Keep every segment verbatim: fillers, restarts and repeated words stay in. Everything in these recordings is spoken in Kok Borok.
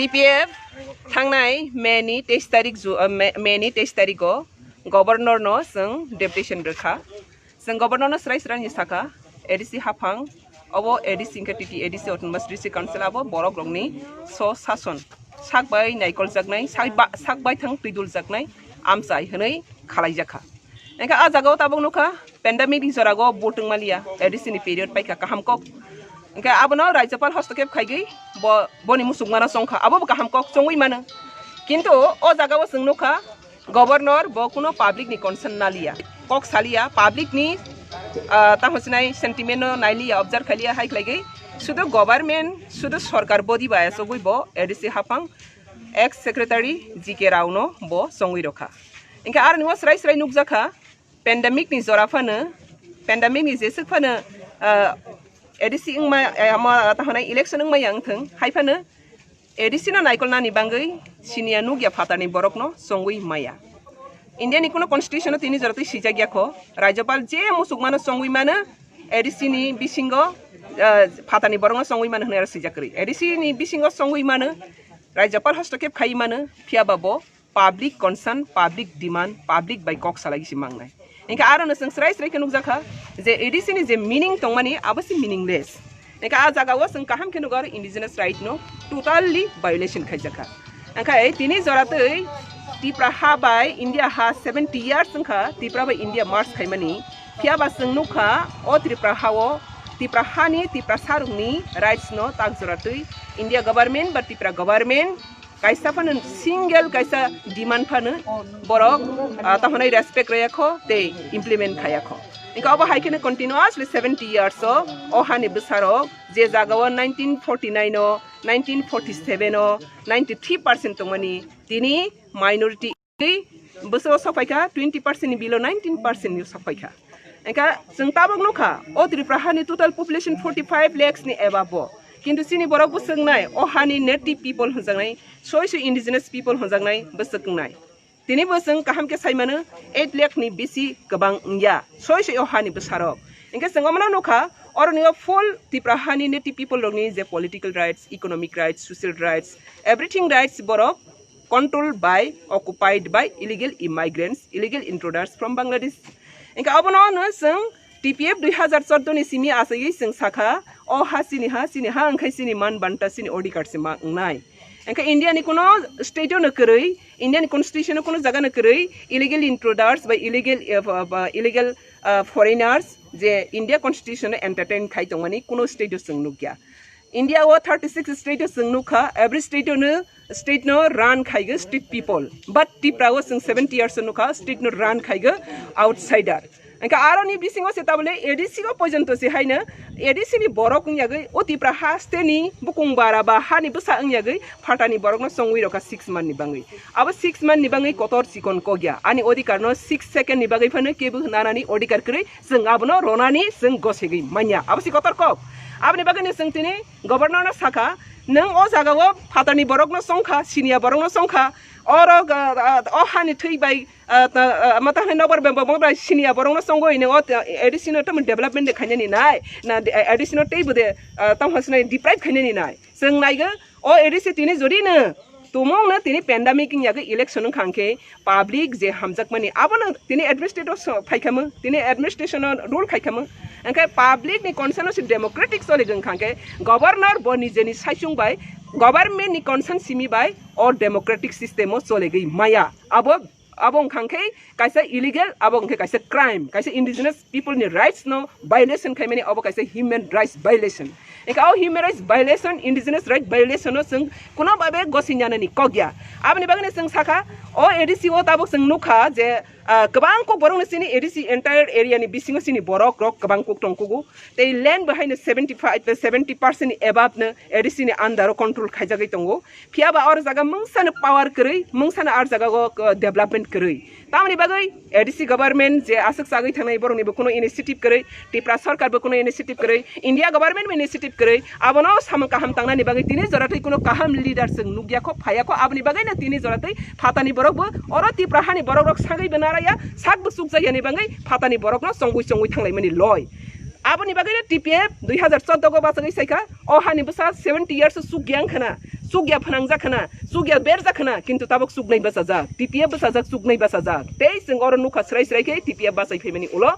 T P F thangnai May ni teis tarik ju-, uh, May, May ni teis tarik o Governor no chwng deputation rwkha. Chwng Governor no srai srai ni sakha, A D C haphang, obo A D C hwnkhe T T A D C Autonomous District Council abo borok rokni so sason sak bai naikol jaknai, sak ba-, sak bai thang twidul jaknai amchai hwnwi khalai jakha. Hwnkhe ah jagao tabuk nukha, pandemic ni jorago bo tongmaliya, A D C ni period paikha kaham kok. Hwnkhe abono Rajyapal hostokep khaigwi bo, boni musukmano chongkha, abobo kaham kok chongwi mano. Kintu o jagao chwng nukha, Governor bo kuno public ni concern naliya, kok saliya, public ni, ah, tamo sinai sentiment no nailiya, observe khailiya, hai khlaigwi sudu government, sudu sorkar body bai achugwi bo A D C haphang ex secretary G K Rao no bo chongwi rokha. Hwnkhe aroni o srai srai nukjakha, pandemic ni jora phano, pandemic ni jeswk phano, ah, A D C wngma, eh, ma, tahonai election wngmaya wngthwng, hai phano A D C no naikolnani bangwi siniya nukya phatarni borokno chongwi maya. India ni kuno constitution o tini joratwi swijak ya kho, Rajyapal je musukmano chongwi mano, A D C ni bisingo, ah, phatarni borokno chongwi mano hwnwi aro swijak kwrwi. A D C ni bisingo chongwi mano, Rajyapal hostokep khai mano, phiya ba bo public concern, public demand, public bai kok salai se mangnai. Hwnkhe aro no chwng srai srai khe nukjakha je A D C ni je meaning tongmani abo se meaningless. Hwnkhe ah jagao chwng kaham khe nugo aro indigenous right no totally violation khaijakha. Hwnkhe tini joratwi Tipra ha bai India ha seventy years wngkha Tipra bai India merge khaimani. Phiya ba chwng nukha o Tripura ha o Tipra ha ni Tipra sarokni rights no tak joratwi India government ba Tipra government kaisa phano single kaisa demand phano borok, ah, tahonai respect rwya kho tei implement khaya kho. Hwnkhe obo hai kheno continuously seventy years o, o hani bwsarok je jagao nineteen forty nine o, nineteen forty seven o ninety three percent tongmani, tini minority bwswk o sokphaikha twenty percent ni below nineteen percent ni sokphaikha. Hwnkhe chwng tabuk nukha, o Tripura hani total population forty five lakhs ni above o. Kintu chini borok bwswk wngnai, o hani native people hwnjaknai, soi soi indigenous people hwnjaknai bwswk wngnai. Tini bo chwng kaham khe sai mano, eight lakh ni bisi kwbang wngya, soi soi o hani bwsarok. Hwnkhe chwng omono nukha, oroni o full Tripura hani native people rokni je political rights, economic rights, social rights, everything rights borok controlled by, occupied by illegal immigrants, illegal intruders from Bangladesh. Hwnkhe obono no chwng T P F dui hazar chordo ni simi achaiwi chwng sakha, o ha chini ha, chini ha wngkhai chini man banta, chini odhikar se ma wngnai. Hwnkhe India ni kuno state o no kwrwi, India ni constitution o kuno jaga no kwrwi illegal intruders bai illegal, eh, ba, ba, illegal, ah, foreigners je India constitution o entertain khai tongmani kuno state o chwng nukya. India o thirty six state o chwng nukha, every state o no, state no run khaigo state people. But Tripura o chwng seventy years o nukha, state no run khaigo outsider. Hwnkhe aroni bisingo se tabole A D C o porjonto se haino A D C ni borok wngyagwi o Tripura ha state ni bukung bara ba hani bwsa wngyagwi phatani borokno chongwi rokha six month ni bangwi. Abo six month ni bangwi kotor chikon kokya. Ani odhikar no six second ni bagwi phano kebo nanani odhikar kwrwi. Chwng abono ronani chwng gosegwi manya. Abo si kotor kok. Aboni bagwino chwng tini governor no sakha, "Nwng o jagao phatarni borokno chongkha, siniya borokno chongkha, oro, ah, ah, o hani thwi bai, ah, ta, ah, ma ta hwnwi nokbar bembo bongbai siniya borokno chongwi nwng o, ah, A D C no tamo development de khainani nai, na de, A D C no teibo de, ah, tamo hwnwi deprive khainani nai." Chwng naigo, o A D C tini jodi no tumung no tini pandemic wngya khe election wngkha hwnkhe public je hamjakmani abono tini administrator so phaikhamung, tini administration o rule khaikhamung. Hwnkhe public ni concern o se democratic choligo wngkha hwnkhe governor bo nijeni saichung bai government ni concern simi bai o democratic system o choligwi maya. Abo, abo wngkha hwnkhe kaisa illegal, abo wngkhe kaisa crime, kaisa indigenous people ni rights no violation khaimani, abo kaisa human rights violation. Hwnkhe o human rights violation, indigenous right violation no chwng kuno babe gosingyanani kok ya. Aboni bagwino chwng sakha, o A D C o tabuk chwng nukha je, ah, kwbang kok borokno chini A D C entire area ni bisingo chini borok rok kwbang kok tongkugo. Tei land bo haino seventy five, seventy percent ni above no A D C ni under o control khaijagwi tongo. Phiya ba oro jaga mungsa no power kwrwi, mungsa no ar jaga o, uh, development kwrwi. Tamoni bagwi A D C government je aswk chagwi thangnai borokni bo kuno initiative kwrwi, Tripura sarkar bo kuno initiative kwrwi, India government bo initiative kwrwi, abono samung kaham tangnani bagwi tini jora twi kuno kaham leader chwng nukya kho, phaiya kho, aboni bagwi no tini jora twi phatani borok bo oro Tripura hani borok rok sagwi bo naraya, sak bo chukjakya ni bagwi phatani borok no chongwi chongwi thanglaimani loi. Aboni bagwi no T P F dui hazar chordo go bachagwi saikha, o hani bwsa seventy years o chukya wngkhana, chukya phnangjak khna, chukya berjak khna, kintu tabuk chuknai bachajak, T P F bachajak, chuknai bachajak. Tei chwng oro nukha srai srai khe T P F bachai phaimani ulo.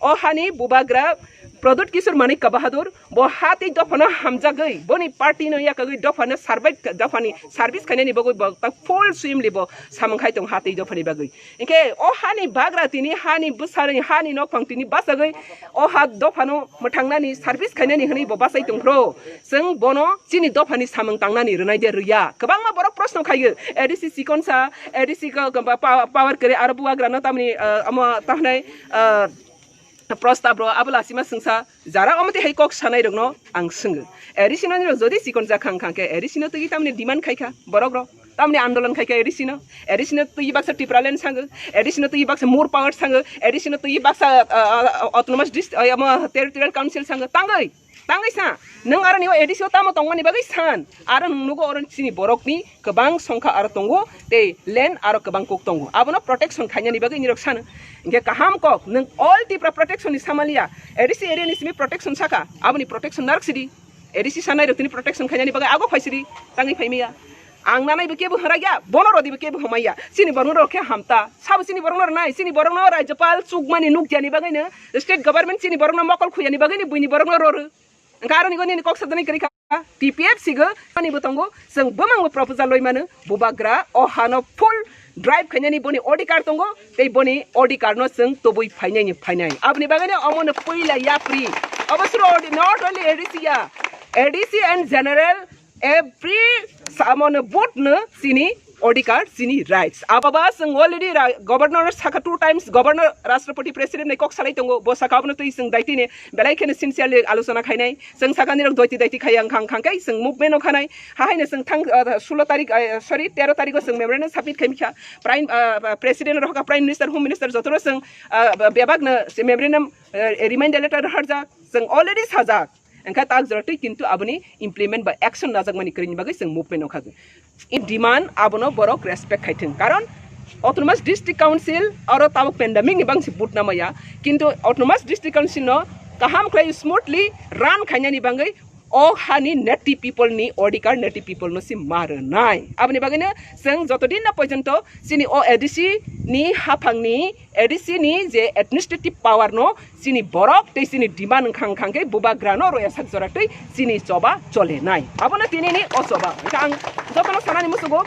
O hani bubagra Pradyut Kishore Manik Bahadur, bo ha tei dophano hamjagwi, boni party no yakagwi dophano survive, dophani service khainani bagwi bo ta full swimli bo samung khai tong ha tei dophani bagwi. Hinkhe o hani bagra tini hani bwsarwi hani nokphang tini bachagwi o ha dophano mwthangnani service khainani hwnwi bo bachai tongphro. Chwng bono chini dophani samung tangnani rwnai de rwya. Kwbangma borok proshno khaio. A D C chikonsa, A D C ko, ko, pa-, power kwrwi aro bubagrano tamni, ah, omo tahnai, ah, prostab rw abo lasima swngsa jara omo twi hai kok sanai rokno ang swngo. A D C no nini jodi chikon jak khang khang khe A D C no twi tamni demand khai kha borok rok. Tamni andolon khai kha A D C no. A D C no twi baksa Tipraland sango. A D C no twi baksa more power sango. A D C no twi baksa, ah, ah, autonomous dist-, ah, omo territorial council sango. Tangwi. Tangwi sa. Nwng aro ni A D C o tamo tongmani bagwi san. Aro nwng nugo oro chini borokni kwbang songkha aro tongo, tei land aro kwbang kok tongo. Abono protection khainani bagwi nirok sano. Hinkhe kaham kok, nwng all Tipra protection ni samaliya, A D C area ni simi protection saka, aboni protection narwk sidi. A D C sanai rok tini protection khainani bagwi ago phai sidi, tangwi phai maya. Ang nanai bo kebo hwrai ya, bono rodi bo kebo hwmai ya. Chini borok rok khe hamta, sabo chini borok no rwnai, chini borok no Rajyapal chukmani nukya ni bagwi no, state government chini borok no mokol khuya ni bagwi no buini borok no roro. Hwnkhe aroni goni ni kok sadani kwrwi kha, T P F sigo, ani bo tongo, chwng bwmangbo proposal loi mano, bubagra o hano full drive khainani boni odhikar tongo, tei boni odhikar no chwng tubui phainai ni phainai. Aboni bagwi no omo no puila yapri. Obo suro odi-, not only A D C ya, A D C and general every samo no vote no chini odhikar, chini rights. Ababa chwng already ra-, governor saka two times, governor, rashtrapati, president ni kok salai tongo, bo saka abono twi chwng daitine belai kheno sincerely alochona khainai. Chwng saka nirok doiti daiti khaiya wngkha, wngkha khe chwng movement o khanai. Ha haino chwng thang, ah, sulo tarik, ah, sorry, tero tarik o chwng memorandum submit khaimikha. Prime, ah, President rohorkha, Prime Minister, Home Minister jotoro chwng, ah, bebak no memorandum, ah, reminder letter rohorjak. Chwng already sajak. Wngkha tak jora twi kintu aboni implement ba action najakmani kwrwini bagwi chwng movement wngkha. In demand abono borok respect khaithwng. Karon Autonomous District Council aro tabuk pandemic ni bangsi vote namaya. Kintu Autonomous District Council no kaham khlai smoothly run khainani bagwi o hani native people ni odhikar native people no si ma rwnai. Aboni bagwi no chwng joto din na porjonto chini o A D C ni haphang ni A D C ni je administrative power no chini borok tei chini demand wngkha wngkha khe bubagra no roya sak jora twi chini choba chole nai. Abono tini ni o choba. Wngkha ang jotono sanani musugo